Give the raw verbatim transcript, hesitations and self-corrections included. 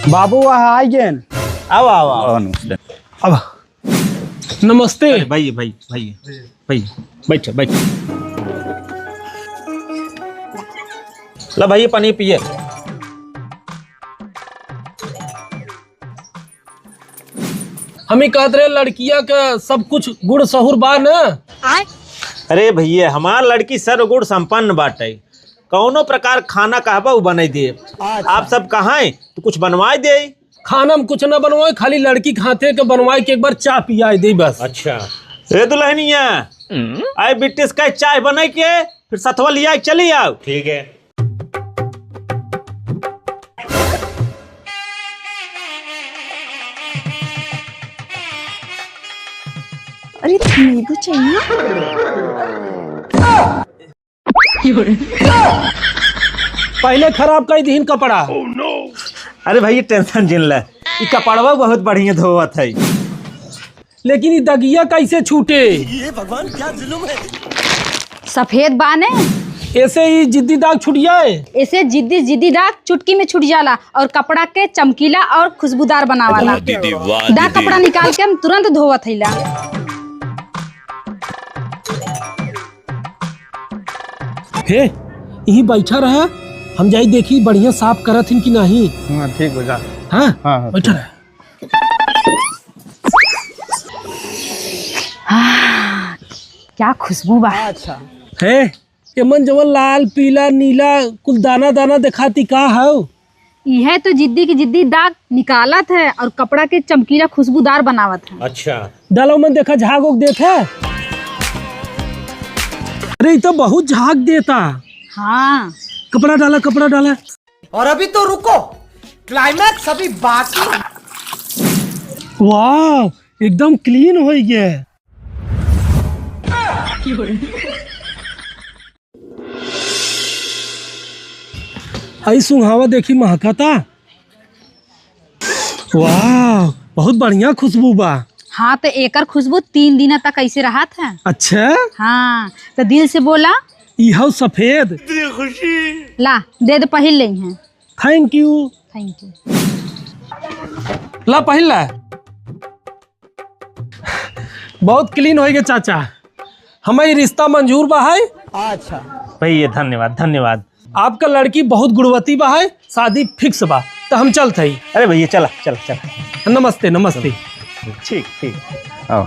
बाबू, वहाँ आइ गेन। आओ, आओ, आओ। आओ, नमस्ते। अब नमस्ते। अरे, भाई, भाई, भाई, भाई, बैठ, बैठ। ला भाई, पानी पिए। हम ही कहत रहे, लड़किया का सब कुछ गुण सहूर बा न? अरे भैया, हमार लड़की सर्वगुण संपन्न बाटे, कौनो प्रकार खाना कहबा उ बनाई दे। अच्छा। आप सब कहाँ हैं तो कुछ बनवाई दे। खाना में कुछ ना बनवाए, खाली लड़की के हाथे के बनवाए के एक बार चाह पियाए दे बस। अच्छा। ए दुल्हनिया, हम्म? आए बिटिस का चाय बनाई के फिर सथवा लिया के चली आओ। ठीक है। अरे, नींबू चाहिए? पहले खराब कइ दिहिन कपड़ा। अरे भाई, tension जिन ले, ई कपड़वा बहुत बढ़िया धोवत है। लेकिन ई दगिया कैसे छूटे? सफेद बा ने। ऐसे ही जिद्दी दाग छूट जाए। ऐसे जिद्दी, जिद्दी दाग चुटकी में छूट जाला और कपड़ा के चमकीला और खुशबूदार बनावाला। वाह दीदी, वाह दा दीदी। कपड़ा निकाल के हम तुरंत धोवत हईला। हे, यहीं बैठा रहा, हम जाई देखी बढ़िया साफ करत हिन कि नहीं। हाँ, ठीक हो जा। हाँ? हाँ, हाँ, बैठा ठीक। रहा। आह, क्या खुशबू बा। अच्छा। हे, एमन जवन लाल, पीला, नीला कुल दाना दाना देखाती का हौ? इहे तो जिद्दी की जिद्दी दाग निकालत है और कपड़ा के चमकीला खुशबूदार बनावत है। अच्छा। डालो मन देखा झाग उग देत है। अरे, ई तो बहुत झाग देता। हाँ। कपड़ा डाला, कपड़ा डाला। और अभी तो रुको, climax अभी बाकी है। वाह, एकदम clean होइ गया। आई सुंघावा देखी महकता। वाह, बहुत बढ़िया खुशबू बा। हाँ, तो एकर खुशबू तीन दिन तक ऐसे रहत है। अच्छा? हाँ, तो दिल से बोला। ई हौ सफेद। ला, दे दे, पहिर लेई हैं। Thank you। Thank you। ला, पहिर ला। बहुत clean होइ गए चाचा, हमें ई रिश्ता मंजूर बा है। अच्छा। भैया, धन्यवाद, धन्यवाद। आपका लड़की बहुत गुणवती बा है, शादी fix बा, तो हम चलत हई। अरे भैया, चला, चला, चला। नमस्ते, नमस्ते। ठीक, ठीक। आओ।